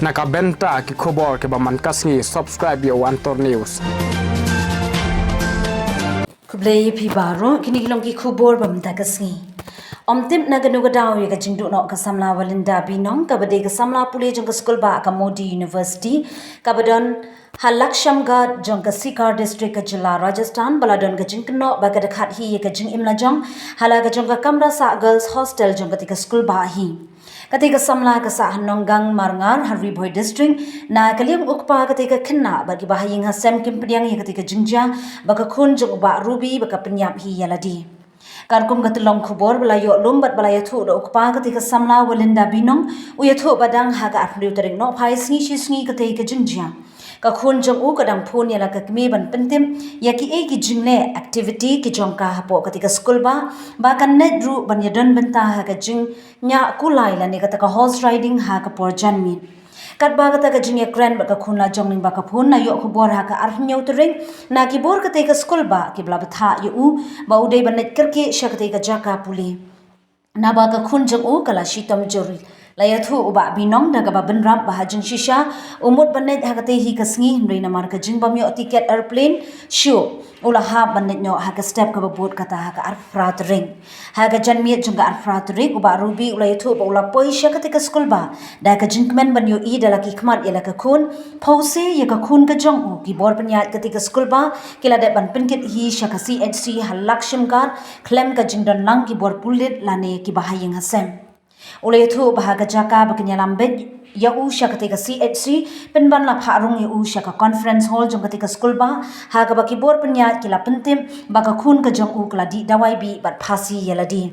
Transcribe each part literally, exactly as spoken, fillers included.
Na ka bynta ki khubor kiba man ka sngi, subscribe ïa u Antor News. Khublei ïa phi baroh, kine ki long ki khubor ba mynta ka sngi. Ym tip na kano ka daw ïa ka jingduh noh ka samla Walinda Binong, kaba dei ka samla pule jong ka skulbah ka Modi University, kaba don ha Lakshamgarh jong ka Sikar District ka jylla Rajasthan, ba la don ka jingkynnoh ba ka dkhot hi ïa ka jingim lajong ha la ka jong ka kamra sah Girls Hostel jong katei ka skulbah hi. Katei ka samla ka sah ha Nonggang Marngar ha Ri Bhoi District. Na ka liang u kpa katei ka khynnah bad kiba ha ïing ha sem kim pdiang ïa katei ka jingjia ba ka khun jong u Bah Ruby ba ka pynïap hi ïa lade. Katkum ka tyllong khubor ba la ïoh lum bad ba la ïathuh da u kpa katei ka samla Walinda Binong, u ïathuh ba dang ha ka arphew tarik Nohphai sngi shi sngi katei ka jingjia, ka khun jong u ka dang phone ïa la ka kmie ban pyntip ïa kiei ki jingleh, activity, ki jong ka hapoh katei ka skulbah, ba kan leit ruh ban ïadon bynta ha ka jingñiah kulai lane kata ka horse riding ha ka por janmiet. Katba kata ka jingïakren bad ka khun lajong lyngba ka phone, la ïoh khubor ha ka arphew tarik na ki bor katei ka skulbah kiba la bthah ïa u ba u dei ban leit kyrkieh sha katei ka jaka pule. Naba ka khun jong u ka la shitom jur. La ïathuh u Bah Binong da kaba bynrap ba ha jingshisha u mut ban leit ha katei hi ka sngi, hynrei namar ka jingbym ïoh tiket aeroplane shuh, u la hap ban leit noh ha ka step kaba bud kata ha ka arphew tarik. Ha ka janmiet jong ka arphew tarik, u Bah Ruby u la ïathuh ba u la poi sha katei ka skulbah da ka jingkmen ban ïohi da la ki khmat ïa la ka khun. Phewse ïa ka khun ka jong u, ki bor pynïaid katei ka skulbah ki la dep ban pynkit hi sha ka C H C ha Lakshamgarh khlem ka jingdon lang ki bor pulit lane kiba ha ïing ha sem. U la ïathuh ba ha ka jaka ba kin ïalam beit ïa u sha katei ka C H C, pynban la phah rung ïa u sha ka conference hall jong katei ka skulbah, ha kaba ki bor pynïaid ki la pyntip ba ka khun ka jong u ka la dih dawai bih bad phasi ïa lade.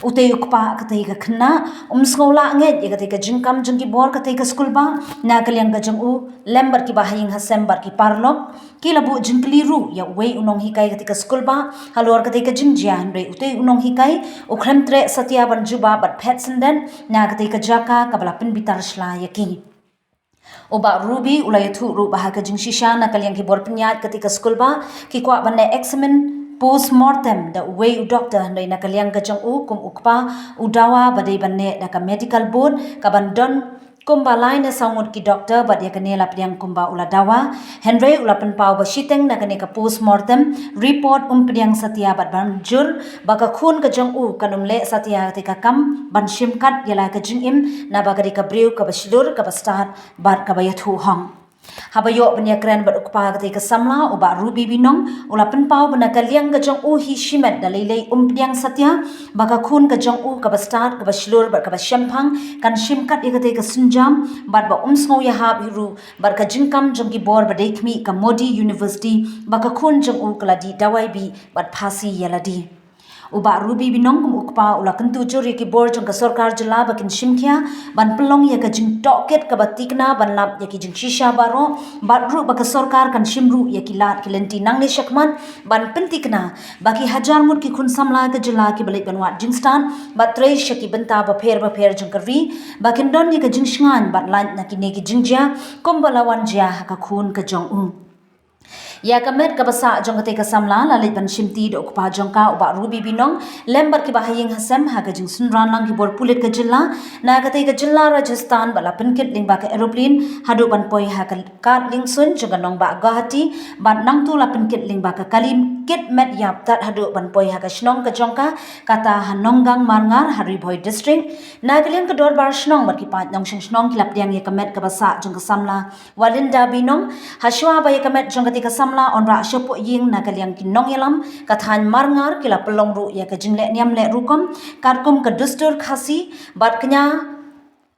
Utei u kpa katei ka khynnah um sngew lah ngeit ïa katei ka jingkam jong ki bor katei ka skulbah. Na ka liang ka jong u lem bad kiba ha ïing ha sem bad ki paralok, ki la buh jingkylli ruh ïa uwei u nonghikai katei ka skulbah halor katei ka jingjia, hynrei utei u nonghikai u khlem treh satia ban jubab bad phet syndon na katei ka jaka kaba la pynbitar shla ïa ki. U Bah Ruby u la ïathuh ruh ba ha ka jingshisha na ka liang ki bor pynïaid katei ka skulbah ki kwah ban leh examine post mortem da uwei u doktor, hynrei na ka liang ka jong u kum u kpa, u dawa ba dei ban leh da ka medical board ka ban don kumba lai ne saw ngut ki doktor bad ïa kane la pdiang kumba u la dawa. Hynrei u la pynpaw ba shiteng na kane ka post mortem report um pdiang satia bad ban jur ba ka khun ka jong u kan um leh satia katei ka kam ban shim kat ïa la ka jingim, naba ka dei ka briew kaba shlur, kaba stad bad kaba ïathuh hok. Haba ïoh ban ïakren bad u kpa katei ka samla, u Bah Ruby Binong u la pynpaw ba na ka liang ka jong u hi shimet da lei lei um pdiang satia ba ka khun ka jong u kaba stad, kaba shlur bad kaba shemphang kan shim kat ïa katei ka sienjam, bad ba um sngew ïahap hi ruh bad ka jingkam jong ki bor ba dei khmih ka Modi University ba ka khun jong u ka la dih dawai bih bad phasi ïa lade. U Bah Ruby Binong kum u kpa u la kyntu jur ïa ki bor jong ka sorkar jylla ba kin shim khia ban pynlong ïa ka jingtohkit kaba tikna ban lap ïa ki jingshisha baroh, bad ruh ba ka sorkar kan shim ruh ïa ki lad ki lynti nangne shakhmat ban pyntikna ba ki hajar ngut ki khun samla ka jylla kiba leit ban wad jingstad bad trei sha ki bynta bapher bapher jong ka ri ba kin don ïa ka jingshngaiñ bad lait na kine ki jingjia kumba la wan jia ha ka khun ka jong u. Ïa ka met kaba sah jong katei ka samla la leit ban shimti da u kpa jong ka, u Bah Ruby Binong, lem bad kiba ha ïing ha sem ha ka jingsynran lang ki bor pulit ka jylla na katei ka jylla Rajasthan, bad la pynkit lyngba ka aeroplane haduh ban poi ha ka kad liengsuiñ jong ka nongbah Guwahati, bad nangtu la pynkit lyngba ka kali kit met ïap tad haduh ban poi ha ka shnong ka jong ka, kata ha Nonggang Marngar ha Ri Bhoi District. Na ka liang ka dorbar shnong bad ki paid nongshong shnong ki la pdiang ïa ka met kaba sah jong ka samla Walinda Binong. Hashwa ba ïa ka met jong katei ka samla yn rah shapoh ïing, na ka liang ki nongïalam ka thaiñ Marngar ki la pynlong ruh ïa ka jingleh niam leh rukom, katkum ka dustur Khasi, bad kñia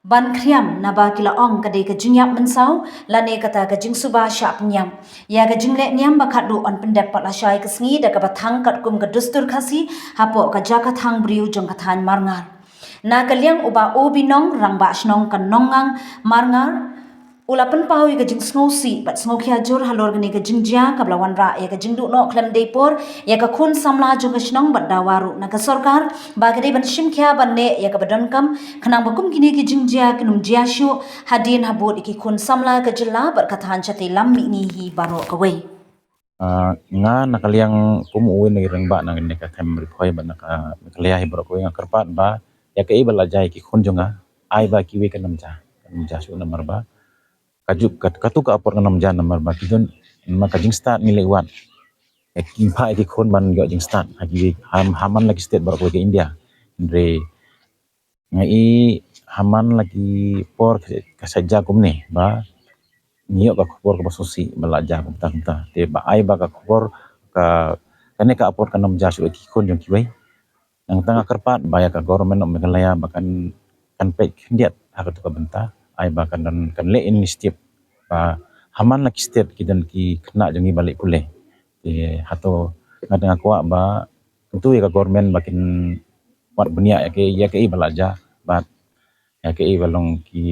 ban khriam, naba ki la ong ka dei ka jingïap mynsaw lane kata ka jingsuba shah pynïap. Ïa ka jingleh niam ba khatduh yn pyndep pat lashai ka sngi da kaba thang katkum ka dustur Khasi hapoh ka jaka thang briew jong ka thaiñ Marngar. Na ka liang u Bah O Binong, rangbah shnong ka Nonggang Marngar, u la pynpaw ïa ka jingsngewsih bad sngewkhia jur halor kane ka jingjia kaba la wanrah ïa ka jingduh noh khlem dei por ïa ka khun samla jong ka shnong, bad dawa ruh na ka sorkar ba ka dei ban shim khia ban leh ïa kaba donkam, khnang ba kum kine ki jingjia kin ym jia shuh hadien habud ïa ki khun samla ka jylla bad ka thaiñ shatei lam mihngi hi baroh kawei. Ah, nga na ka liang kum uwei na ki rangbah na kane ka Kham Ri Bhoi bad na ka Meghalaya hi baroh kawei, nga kyrpad ba ïa kaei ba la jia ïa ki khun jong nga, ai ba kiwei kan ym jia, kan ym jia shuh, namar ba ka juk kat katu ka apor kan ym ja namar ba ki don namar ka jingstad ngi leh wat. Ki phah ïa ki khun ban ïoh jingstad ha ki ha man la ki state baroh kawei ka India. Hynrei nga i ha man la ki por ka sa ja kumne ba ngi ïoh ka khubor kaba sngewsih ba la ja kumta kumta. Te ba ai ba ka khubor ka kane ka apor kan ym ja shuh ïa ki khun jong kiwei. Nangta nga kyrpad ba ïa ka government of Meghalaya ba kan kan peit khyndiat ha katu ka bynta ai ba kan kan leh initiative ba ha man la ki state ki don ki khynnah jong ngi ba leh pule. Te hato nga tang nga kwah ba kyntu ïa ka government ba kin wad bniah ïa ka ïa ka i ba la ja bad ïa ka i ba long ki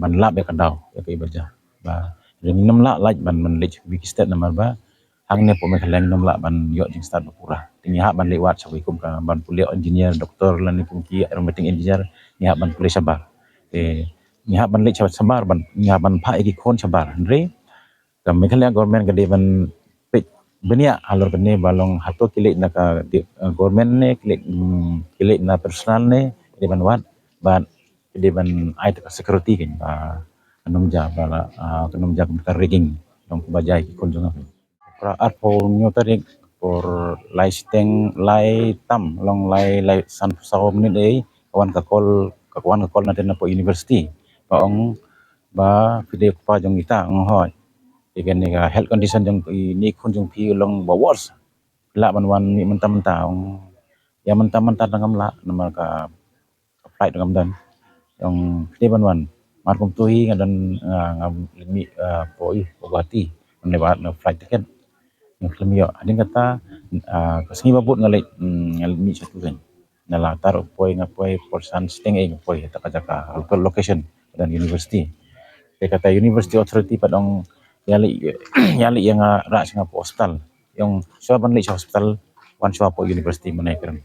ban lap ïa ka daw ïa ka i ba ja ba ring nym lah lait ban ban leit ki state namar ba hangne po Meghalaya nym lah ban ïoh jingstad ba pura. Te ngi hap ban leit wad sha kum ka ban pule engineer, doctor lane kum ki aromatic engineer ngi hap ban pule shabar. Te ngi hap ban leit shabar ban ngi hap ban phah ïa ki khun shabar. Hynrei ka Meghalaya government ka dei ban peit bniah halor kane ba long hato ki leit na ka government ne ki leit ki leit na personal ne ki dei ban wad bad ki dei ban ai ta ka security kan ba kan ym ja ba la kan ym ja kum ka rigging long ba jai ki khun jong nga. Pra arphew hynñiew tarik por lai shiteng lai tam long lai lai sanphew saw minit ei ka wan ka call ka wan ka call na te na po university ba ong ba phi dei u kpa jong ita ong hooid. Te kane ka health condition jong ine i khun jong phi long ba worse. Lah ban wan mih mynta mynta ong ïa mynta mynta tang ngam lah namar ka flight ngam don. Ong phi dei ban wan mar kumtu hi nga don nga mih po i po Guwahati. Nga leh ba na flight ticket nga khlem ïoh hadien kata ka sngi ba bud nga leit nga leit mih shatu kan. Nga la tar u poi nga poi por san shiteng ei nga poi ha ta ka jaka local location don university. Te kata university authority pat ong ïa leit ïa leit ïa nga rah sha nga po hospital. Ong shuwa ban leit sha hospital wan shuwa po university mynne kren.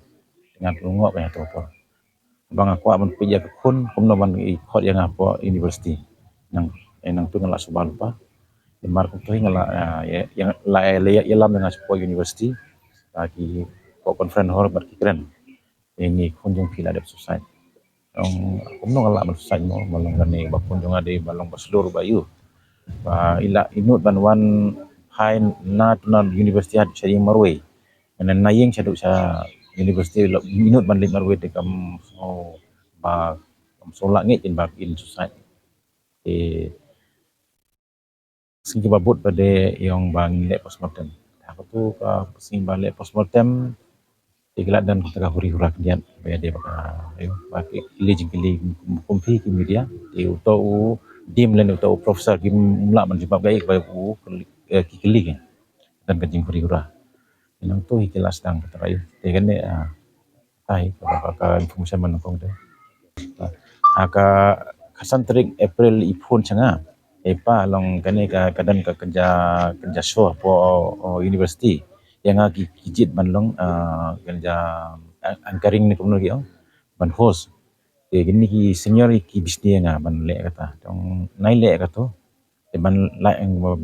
Te nga khlem ngop ïa to por. Ba nga kwah ban peit ïa ka khun kumno ban i khot ïa nga po university. Nang eh nang tu nga la suba lypa. Mar kumtu hi nga la ïa la ïa lam ïa nga po university. Ki po conference hall bad ki kren. Ine i khun jong phi la dep suicide. Ong kumno nga lah ban suicide mo ba long kane ba khun jong nga dei ba long ba slur ba ïu. Ba i la i nud ban wan phai na tu na university ha sha ïing marwei. Mynne na ïing shaduh sha university i nud ban leit marwei te kam sngew ba kam sngew lah ngeit in ba in suicide. Te sngi ba bud pat de i ong ba ngin leh postmortem. Ha katu ka sngi ba leh postmortem te ki la don kata ka huri hura khyndiat ba ïa dei ba ka ïa ba ki kylli jingkylli kum phi ki media. Te uto u dean lane uto u professor kim lah ban jubab ga ïa ba u ki kylli ki don ka jinghuri hura. Nangtu hi ki la sdang kata ka ïa te kane. Ai ka ka information man kong te. Ha ka khatsan tarik April i phone sha nga. E pa long kane ka ka don ka kynja kynja show po university. Ïa nga ki ki jied ban long kynja anchoring ne kumno ki ong ban host. Te kine ki senior ki bishni ïa nga ban leh kata. Tang nai leh kata. Te ban leh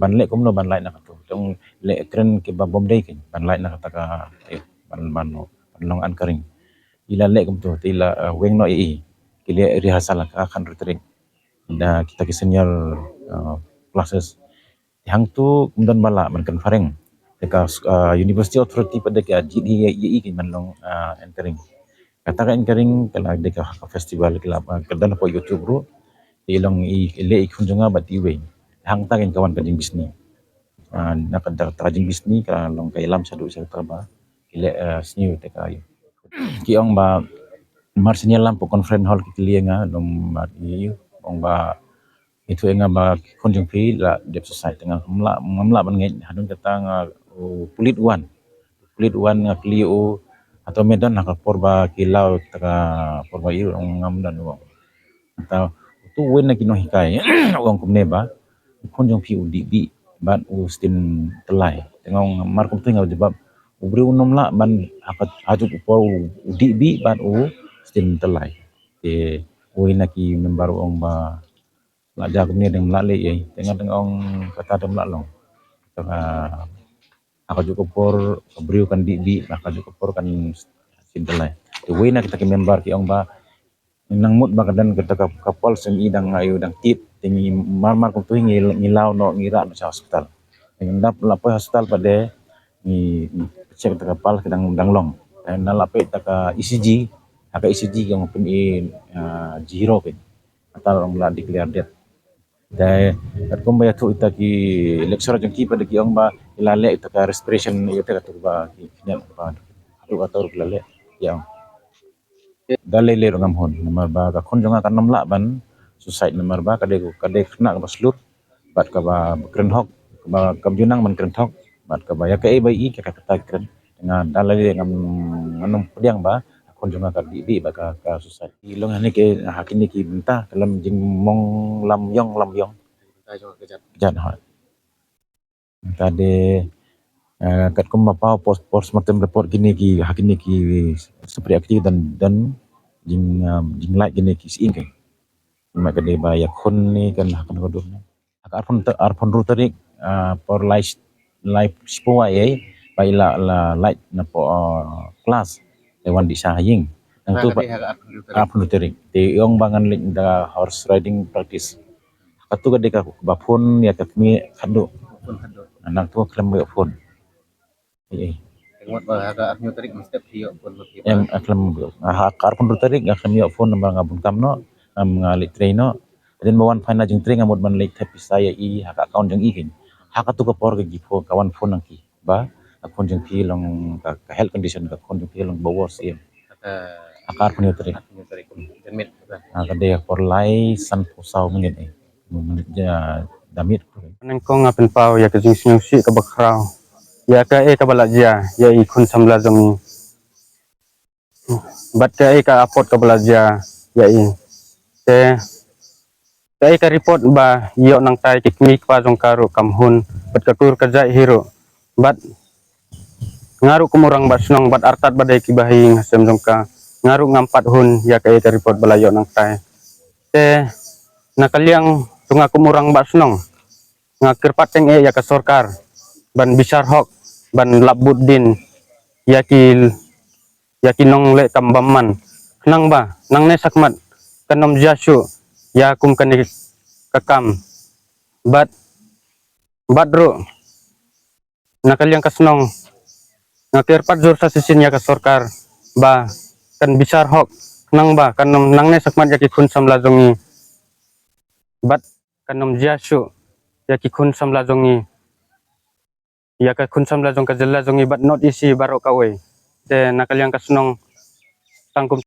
ban leh kumno ban leh na katu. Tang leh kren kiba bym dei kin ban leh na kata ka ban ban ban long anchoring. I la leh kumtu te i la weng noh ïa i ki leh rehearsal ka khatsan tarik da kita ki senior classes. Te hangtu kum don ba lah ban conferring te ka university authority pat de ka jied hi ïa i kin ban long anchoring. Kata ka anchoring ka la dei ka festival ka la ka don hapoh YouTube ruh. Te long i leh i khun jong nga bad iwei. Hangta ka wan ka jingbishni. Na ka da ka jingbishni ka long ka ïalam shaduh sha kata ba ki leh sniew te ka ïa ki ong ba mar sha ngi ïalam hapoh conference hall ki kylli ïa nga long ba ïa ong ba ithuh ïa nga ba ki khun jong phi la dep suicide te nga ngam lah ngam lah ban ngeit hadien kata nga u pulit wan pulit wan nga kylli u hato me don ha ka por ba ki law ta ka por ba ïa u ngam don u. Kata utu uwei na ki nonghikai u ong kumne ba u khun jong phi u dih bih bad u stem tyllai. Te nga ong mar kumtu nga jubab u briew u nym lah ban ha ka ha juk u por u dih bih bad u stem tyllai. Te uwei na ki member u ong ba la ja kumne dang la leh ei te nga dang ong kata dang la long. Kata ha ka juk ka por ka briew kan dih dih ha ka juk ka por kan stem tyllai. Te uwei na kita ki member ki ong ba Nang mut ba ka don kata ka, ka pulse ngi dang, ayu dang tip, te ngi mar mar kumtu ngi, ngi law noh, ngi rah noh sha hospital. Te ngi dap la poi hospital pat de ngi, ngi check kata ka pulse ka dang, dang long. Te nang la peit kata ka E C G, ha ka E C G ka ong pyn i, ah, zero pyn. Kata ong la declare dead. Te katkum ba ïathuh ita ki lecturer jong ki pat de ki ong ba i la leh ita ka respiration, ita katu ba ki khyndiat ba katu ka tor ki la leh. Ïa ong. Da lei lei ruh ngam hun namar ba ka khun jong nga kan ym lah ban suicide namar ba ka dei, ka dei khynnah kaba slur bad kaba kren hok, kaba kam ju nang ban kren hok bad kaba ïa kaei ba i ka, kata kren. Nga da lei lei ngam, ngam pdiang ba ka khun jong nga ka dih dih ba ka, ka suicide. I long hangne ki, ha kine ki bynta khlem jingmong lam ïong lam ïong. Kjat hoi. Ka dei, eh, katkum ba paw post, postmortem report kine ki, ha kine ki separate activity don, don jing, um, jinglait kine ki sying ki. Namar ka dei ba ïa khun ne kan ha kan ka dur ne. Ha ka arphew, arphew hynriew tarik, ah, por lai, lai shiphew wai ei ba i la, la lait na poh, ah, klas. Te wan dih sha ha ïing. Nangtu pat arphew hynriew tarik. Te i ong ba ngan leit da horse riding practice. Katu ka dei kaba phone ïa ka kmie khadduh. Nangtu khlem ïoh phone. Ei, ei. Em, khlem ïoh. Ha ka arphew hynriew tarik nga khlem ïoh phone namar nga bun kam noh, ngam, nga leit trei noh. Hadien ba wan phaina jingtrei nga mut ban leit thep pisa ïa i ha ka account jong i keiñ. Ha katu ka por ka ki phone, ka wan phone nang ki. Ba ka khun jong phi long ka, ka health condition ka khun jong phi long ba worse ïa. Ha ka arphew hynriew tarik. Ha ka dei ka por lai sanphew saw minit ei. Minit ja da miet. Nyngkong nga pynpaw ïa ka jingsngewsih kaba khraw ïa kaei kaba la jia ïa i khun samla jong ngi. Bad kaei ka apot kaba la jia ïa i. Te kaei ka report ba ïoh nangtai ki kmie kpa jong ka ruh kam hun bad ka kur ka jait hi ruh. Bad nga ruh kum u rangbah shnong bad artat ba dei kiba ha ïing ha sem jong ka, nga ruh ngam pat hun ïa kaei ka report ba la ïoh nangtai. Te na ka liang jong nga kum u rangbah shnong nga kyrpad teng eh ïa ka sorkar ban bishar hok, ban lap bud dien ïa ki, ïa ki nongleh kam bymman. Khnang ba nangne shakhmat kan ym jia shuh ïa kum kane ka kam. Bad, bad ruh na ka liang ka shnong nga kyrpad jur sa shisien ïa ka sorkar ba kan bishar hok, khnang ba kan ym, nangne shakhmat ïa ki khun samla jong ngi. Bad kan ym jia shuh ïa ki khun samla jong ngi, ïa ka khun samla jong ka jylla jong ngi bad North East baroh kawei. Te na ka liang ka shnong tang kum